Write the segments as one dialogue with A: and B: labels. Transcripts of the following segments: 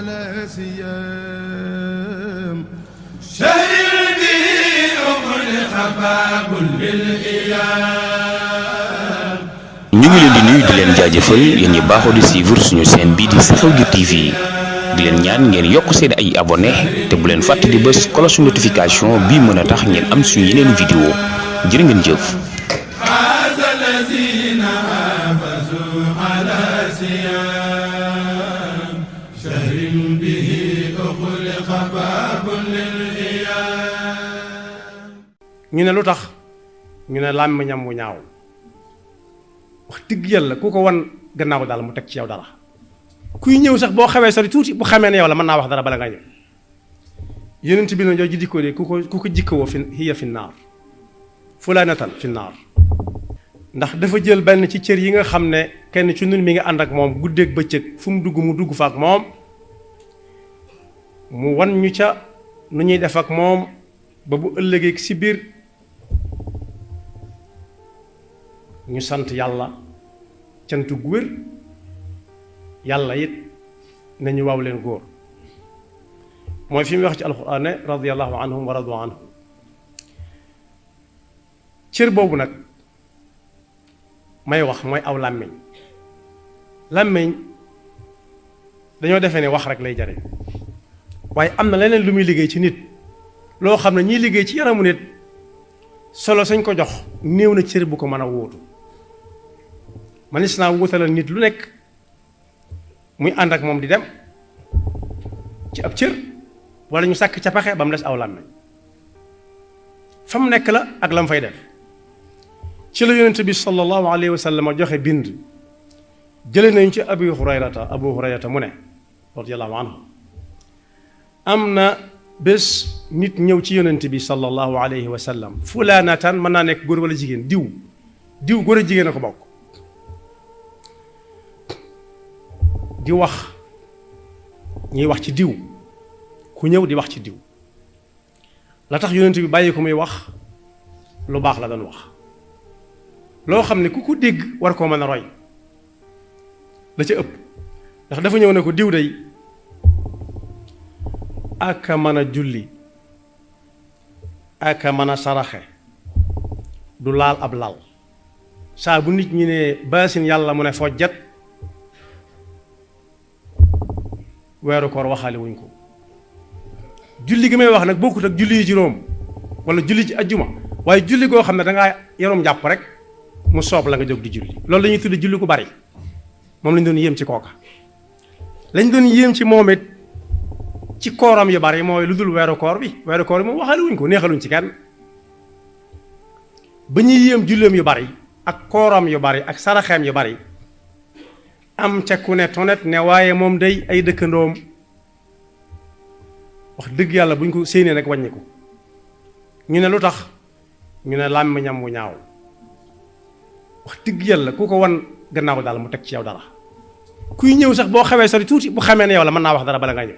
A: على سيام شهر به أغلق باب للإيام.
B: ñu ngi leen di nuyu di leen jaajëfal yéen ñi baaxoo di suivre suñu chaîne bii di Xew-Gi TV di leen ñaan ngeen yokk seen ay abonné te bu leen fàtte di bës cloche notification bii mën a tax ngeen am suñu yeneen vidéo jërë ngeen jëf.
C: ñu ne lu tax ñu ne làmmiñam wu ñaaw wax dëgg yàlla ku ko wan gannaaw daal mu teg ci yow dara kuy ñëw sax boo xawee sori tuuti bu xamee ne yow la mën naa wax dara bala nga ñëw yonent bi na jooju jikkoo de ku ko jikkawoo fi hiya fi naar fulaanatan fi naar ndax dafa jël benn ci cër yi nga xam ne kenn ci ñun mi ngi ànd ak moom guddeeg bëccëg fu mu dugg fa ak moom mu wan ñu ca nu ñuy def ak moom ba bu ëllëgee si biir ñu sant yàlla cantu gu wér yàlla it nañu waaw leen góor mooy fi mu wax ci alxuraan ne radiyallahu anhum wa radu anhum cër boobu nag may wax mooy aw làmmiñ dañoo defee ne wax rek lay jariñ waaye am na leneen lu muy liggéey ci nit loo xam ne ñiy liggéey ci yaramu nit solo sañ ko jox néew na cër bu ko mën a wóotu manis naa wutalal nit lu nekk muy ànd ak moom di dem ci ab cër wala ñu sàkk ca paxe ba mu des aw làmmiñ fa mu nekk la ak la mu fay def ci la yonent bi sallallahu alayhi wa sallam joxe bind jële nañu ci abu hurayrata mu ne radiyallahu anhu am na bés nit ñëw ci yonent bi sallallahu alayhi wa sallam fulaanatan mën naa nekk góor wala jigéen diw góor a jigéen a ko bokk di wax ñuy wax ci diw ku ñëw di wax ci diw la tax yonent bi bàyyi ko muy wax lu baax la doon wax loo xam ne ku ko dégg war koo mën a roy la ca ëpp ndax dafa ñëw ne ko diw day aka mën a julli aka mën a saraxe du laal ab lal saa bu nit ñi ne baasin yàlla mu ne fojjat weeru koor waxaale wuñ ko julli gi may wax nag bokkut ak julli yi juróom wala julli ci ajjuma waaye julli goo xam ne dangaa yarum jàpp rek mu soob la nga jóg di julli loolu la ñuy tudde julli ku bari moom lañ doon yéem ci kooka lañ doon yéem ci moom it ci kooram yu bari mooy lu dul weeru koor bi moom waxaale wuñ ko neexaluñ ci kenn ba ñuy yéem julleem yu bari ak kooram yu bari ak saraxeem yu bari am ca ku ne tonet ne waaye moom day ay dëkkandoom wax dëgg yàlla buñ ko séenee nag wàññi ko ñu ne lu tax ñu ne làmmiñam wu ñaaw wax dëgg yàlla ku ko wan gannaaw daal mu teg ci yow dara kuy ñëw sax boo xawee sori tuuti bu xamee ne yow la mën naa wax dara bala nga ñëw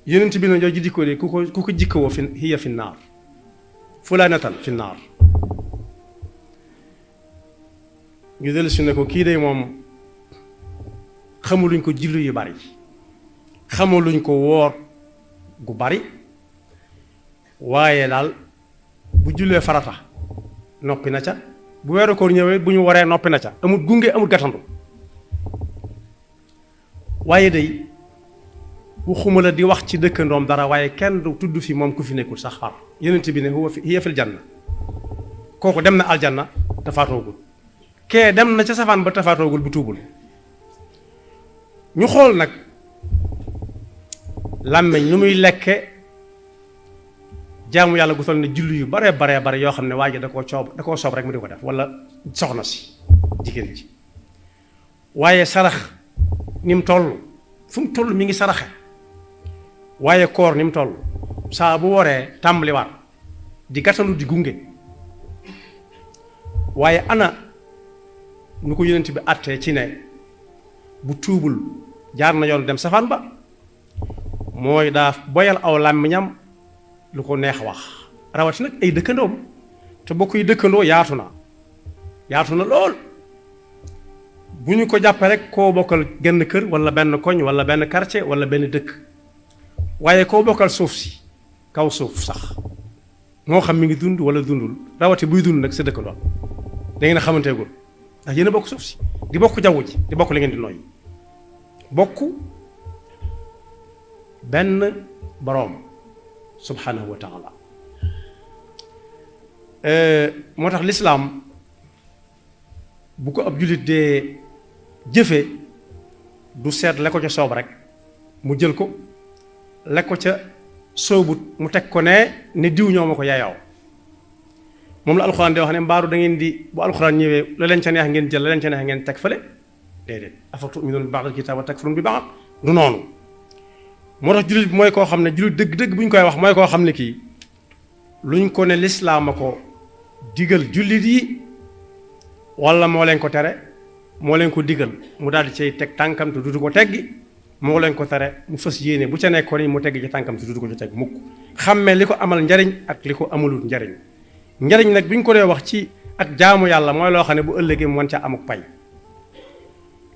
C: yonent bi na jooju jikkoo de ku ko jikkawoo fi hiya fi naar fulaanatan fi naar ñu dellu si ne ko kii de moom xamuluñ ko julli yu bari xamuluñ ko woor gu bari waaye daal bu jullee farata noppi na ca bu weeru koor ñëwee bu ñu waree noppi na ca amul gunge amul gàttandu waaye day waxuma la di wax ci dëkkandoom dara waaye kenn du tudd fi moom ku fi nekkul sax far yonent bi ne hiya fil janna kooku dem na aljanna te faatoogul kee dem na ca safaan ba te faatoogul bu tuubul ñu xool nag làmmiñ nu muy lekke jaamu yàlla gu toll ne julli yu bare yoo xam ne waa ji da koo soob rek mu di ko def wala soxna si jigéen ji waaye sarax ni mu toll fu mu toll mi ngi saraxe waaye koor ni mu toll saa bu waree tàmbaliwaat di gàttalu di gunge waaye ana nu ko yonent bi àttee ci ne bu tuubul jaar na yoon dem safaan ba mooy daa boyal aw làmmiñam lu ko neex wax rawati nag ay dëkkandoom te bokk yi dëkkandoo yaatu na lool bu ñu ko jàppee rek koo bokkal genn kër wala benn koñ wala benn quartier wala benn dëkk waaye koo bokkal suuf si kaw suuf sax moo xam mi ngi dund wala dundul rawati buy dund nag sa dëkkandoo da ngeen a xamanteegul ndax yéen a bokk suuf si di bokk jaww ji di bokk li ngeen di nooy bokk benn boroom subhanahu wa taala moo tax lislaam bu ko ab jullit dee jëfe du seet la ko ca soob rek mu jël ko la ko ca soobut mu teg ko ne diw ñoo ma ko yaayoo moom la alxuraan di wax ne mbaaru da ngeen di bu alxuraan ñëwee la leen ca neex ngeen jël la leen ca neex ngeen teg fële déedéet afa tu'minuuna bi ba'dil kitaab wa takfuruuna bi ba'd du noonu moo tax jullit bi mooy koo xam ne jullit dëgg-dëgg bu ñu koy wax mooy koo xam ne kii luñ ko ne lislaam a ko digal jullit yi wala moo leen ko tere moo leen ko digal mu daal di cay teg tànkam te dutu ko teggi moo leen ko tere mu fas yéene bu ca nekkoon yi mu tegg ci tànkam te dutu ko ci teg mukk xàmmee li ko amal njariñ ak li ko amalut njariñ njariñ nag bu ñu ko dee wax ci ak jaamu yàlla mooy loo xam ne bu ëllëgee mu mën ca amuk pay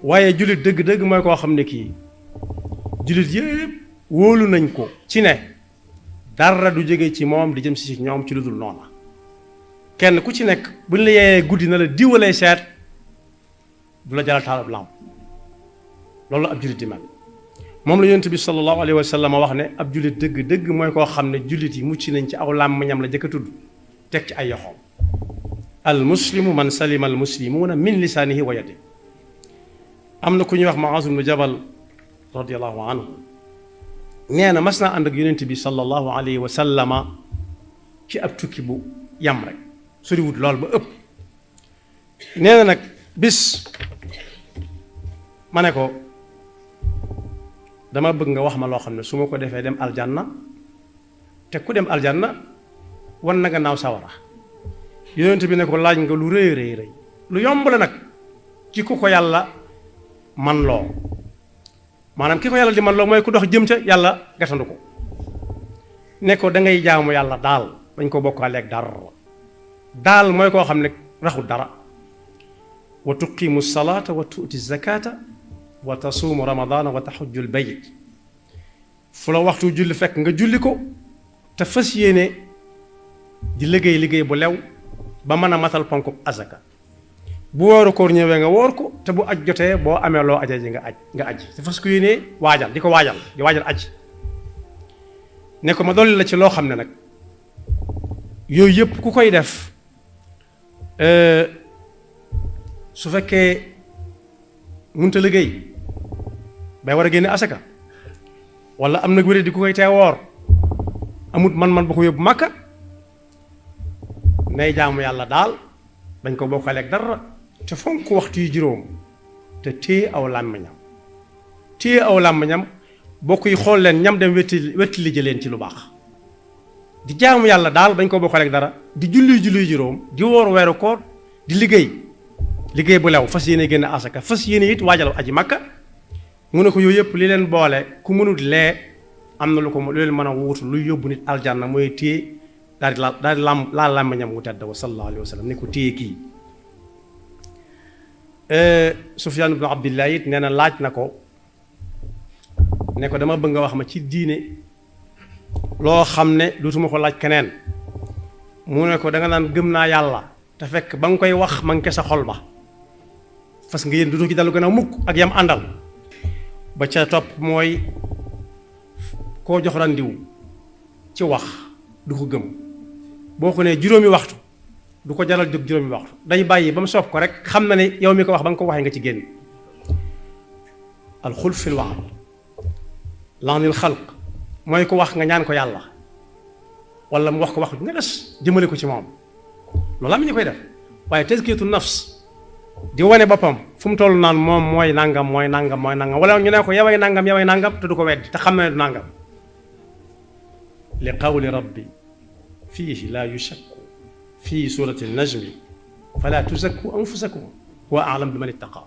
C: waaye jullit dëgg-dëgg mooy koo xam ne kii jullit yépp wóolu nañ ko ci ne dara du jóge ci moom di jëm si ñoom ci lu dul noona kenn ku ci nekk buñ la yeeyee guddi na la diwalee seet du la jaral taalab lamp loolu ab jullit di mel moom la yonent bi sallallahu alayhi wa sallam wax ne ab jullit dëgg-dëgg mooy koo xam ne jullit yi mucc nañ ci aw làmmiñam la jëkk a tudd teg ci ay yoxoom al muslimu man salima al muslimuuna min lisaanihi wa yadihi am na ku ñuy wax Muaaz ibnu Jabal radiyallahu anhu nee na mas naa ànd ak yonent bi sallallahu alayhi wa sallama ci ab tukki bu yam rek soriwut lool ba ëpp nee na nag bis ma ne ko dama bëgg nga wax ma loo xam ne su ma ko defee dem aljanna te ku dem aljanna wan na nga naaw sawara yonent bi ne ko laaj nga lu rëy rëy rëy lu yomb la nag ci ku ko yàlla man loo maanaam ki ko yàlla di man loo mooy ku dox jëm ca yàlla gatandu ko ne ko da ngay jaamu yàlla daal bañ ko bokkaaleeg dara daal mooy koo xam ne raxul dara wa tuqimu salaata wa tuuti zakata wa tasuumu ramadana wa taxujjul bayt fu la waxtu julli fekk nga julli ko te fas yéene di liggéey bu lew ba mën a matal ponkub azaka bu wooru koor ñëwee nga woor ko te bu aj jotee boo amee loo aja ji nga aj te fas ko yéenee waajal di ko waajal di waajal aj ne ko ma dolli la ci loo xam ne nag yooyu yëpp ku koy def su fekkee munta liggéey bay war a génne asaka wala am na wéré di ku koy tee woor amut man ba ko yóbbu màkka nay jaamu yàlla daal bañ ko bokkaleeg dara te fonk waxtu yu juróom te téye aw làmmiñam bokk yi xool leen ñam dem wetti li jëleen ci lu baax di jaamu yàlla daal bañ ko bokkaleeg dara di julli juróom di woor weeru koor di liggéey bu lew fas yéene génn asaka fas yéene it waajal aji makka mu ne ko yooyu yëpp li leen boole ku mënut lee am na lu leen mën a wuutu luy yóbbu nit aljanna mooy téye daal di laal làmmiñam wu tedd wa sallallahu alayhi wa sallam ne ko téye kii Sufyaan ibnu Abdillah it nee na laaj na ko ne ko dama bëgg nga wax ma ci diine loo xam ne dootuma ko laaj keneen mu ne ko da nga naan gëm naa yàlla te fekk ba nga koy wax ma ngi sa xol ba fas nga yéen dootoo ci dalu gën a mukk ak yam àndal ba ca topp mooy koo jox randiw ci wax du ko gëm boo ko nee juróomi waxtu du ko jaral jóg juróomi waxtu day bàyyi ba mu soob ko rek xam na ne yow mi ko wax ba nga ko waxee nga ci génn alxulf fil wa'd laanil xalq mooy ko wax nga ñaan ko yàlla wala mu wax ko wax ñagas jëmale ko ci moom loolu am ñu koy def waaye tazkiyatu nafs di wane boppam fu mu toll naan moom mooy nangam wala ñu ne ko yaway nangam te du ko weddi te xam na ne du nangam li qawli rabbi fiihi laa yushakku fii surati najmi fala tuzakku anfusakum wa a'lam bi man ittaqa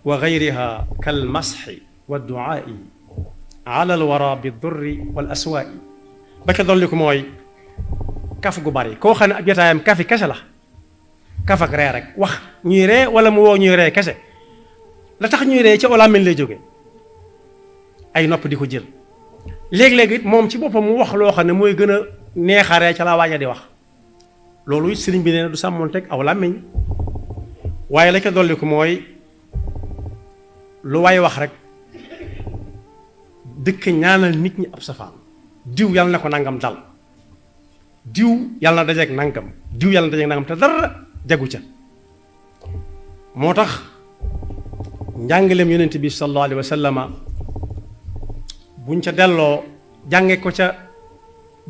C: wa gayriha kal masxi wa duaai ala alwara bi durri wal aswaai ba ca dolli ko mooy kaf gu bari koo xam ne ab jotaayam kafi kese la kaf ak ree rek wax ñuy ree wala mu woo ñuy ree kese la tax ñuy ree ci aw làmmiñ lay jóge ay nopp di ko jël léeg-léeg it moom ci boppam mu wax loo xam ne mooy gën a neexaree ca la waaja di wax loolu it sëriñ bi nee na du sàmmoonteeg aw làmmiñ waaye la ca dolli ko mooy lu waay wax rek dëkk ñaanal nit ñi ab safaan diw yàlla na ko nangam dal diw yàlla na dajeeg nangam diw yàlla na dajeeg nangam te dara jagu ca moo tax njàngaleem yonent bi sallallahu alayhi wa sallama buñ ca delloo jànge ko ca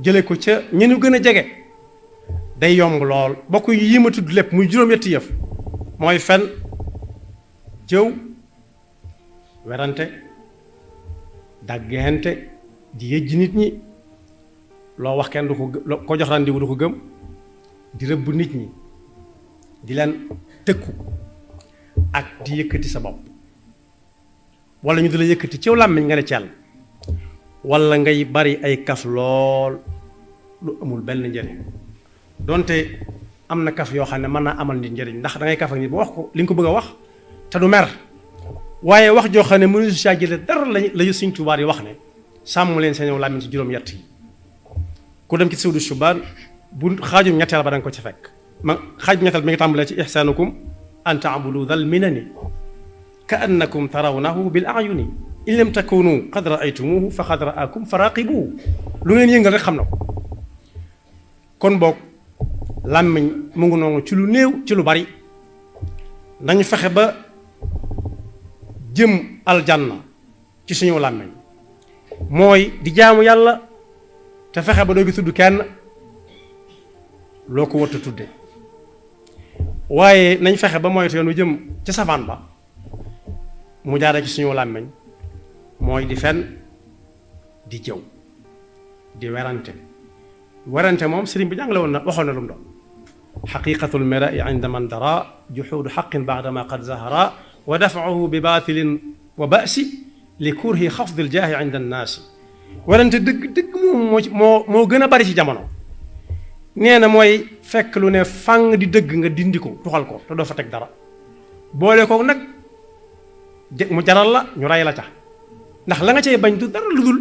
C: jële ko ca ñenu gën a jege day yomb lool bokk yi ma tudd lépp muy juróom-ñetti yëf mooy fen jëw werante dàggante di yëjj nit ñi loo wax kenn du ko jox rendez-vous du ko gëm di rëbb nit ñi di leen tëkku ak di yëkkati sa bopp wala ñu di la yëkkati ci làmmiñ nga ne cell wala ngay bari ay kaf lool lu amul benn njëriñ donte am na kaf yoo xam ne mën naa amal nit njëriñ ndax da ngay kaf ak nit ba wax ko li nga ko bëgg a wax te du mer waaye wax joo xam ne mënu si saa jële dara lañu Sëriñ Tuubaa yi wax ne sàmm leen seen làmmiñ ci juróom-ñett yi ku dem ci Sawdu Shubaan bu xaajum ñetteel ba da nga ko ci fekk ma xaaj ñetteel mi ngi tàmbalee ci ihsaanukum an ta'budu dal minani ka annakum tarawnahu bil a'yuni in lam takunu qad ra'aytumuhu fa qad ra'akum faraqibuhu lu ngeen yëngal rek xam na ko kon boog làmmiñ mu ngi noonu ci lu néew ci lu bari nañu fexe ba jëm aljanna ci suñu làmmiñ mooy di jaamu yàlla te fexe ba doo gi tudd kenn loo ko war a tudde waaye nañ fexe ba moytu yoon wu jëm ca safaan ba mu jaare ci suñu làmmiñ mooy di fen di jëw di werante moom sëriñ bi jàngale woon na waxoon na lu mu doon xaqiqatul mirai inda man dara juxuudu xaqin baadama qad zahara wa dafauhu bi baatilin wa basi li kurhi xafdil jaahi inda annaasi werante dëgg moom moo gën a bari ci jamono nee na mooy fekk lu ne fang di dëgg nga dindi ko tuxal ko te doo fa teg dara boole ko nag mu jaral la ñu ray la ca ndax la nga cay bañ du dara lu dul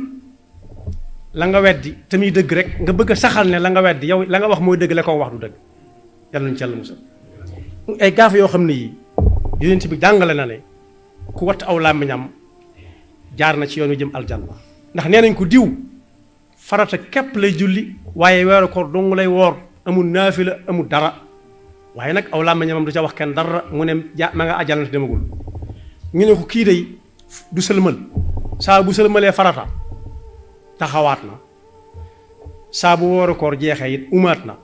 C: la nga weddi te muy dëgg rek nga bëgg a saxal ne la nga weddi yow la nga wax mooy dëgg la ko wax du dëgg yàlla nañu ci yàlla musal ay gaaf yoo xam ne yii yonent bi jàngale na ne ku watt aw làmmiñam jaar na ci yoonu jëm aljanna ndax nee nañ ko diw farata képp lay julli waaye weeru koor dong lay woor amul naafila amul dara waaye nag aw làmmiñamam du ca wax kenn dara mu ne ma nga àjjana te demagul ñu ne ko kii day du sëlmal saa bu sëlmalee farata taxawaat na saa bu weeru koor jeexee it umaat na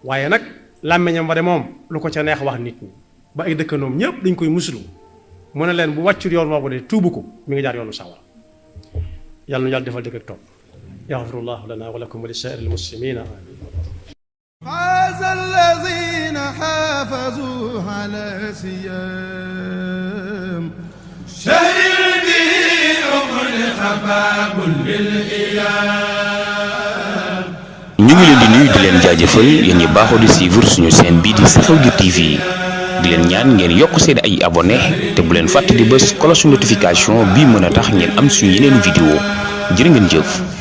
C: waaye nag làmmiñam ba de moom lu ko ca neex wax nit ñi ba ay dëkkandoom ñëpp dañ koy muslu mu ne leen bu wàccul yoon boobu de tuubu ko mi ngi jaar yoonu sawar yàlla nu yàlla defal dëgg ak topp yaxfirullahu lana wa lakum wa li saa'iril muslimiina amiin
A: faaza allaziina xaafazu ala siyaam shahril bihi ughliqa baabun lil iyaam.
B: ñu ngi leen di nuyu di leen jaajëfal yéen ñi baaxoo di suivre suñu chaîne bii di Saxaw gi TV di leen ñaan ngeen yokk seen ay abonné te bu leen fàtte di bës cloche notification bii mën a tax ngeen am suñu yeneen vidéo jërë ngeen jëf.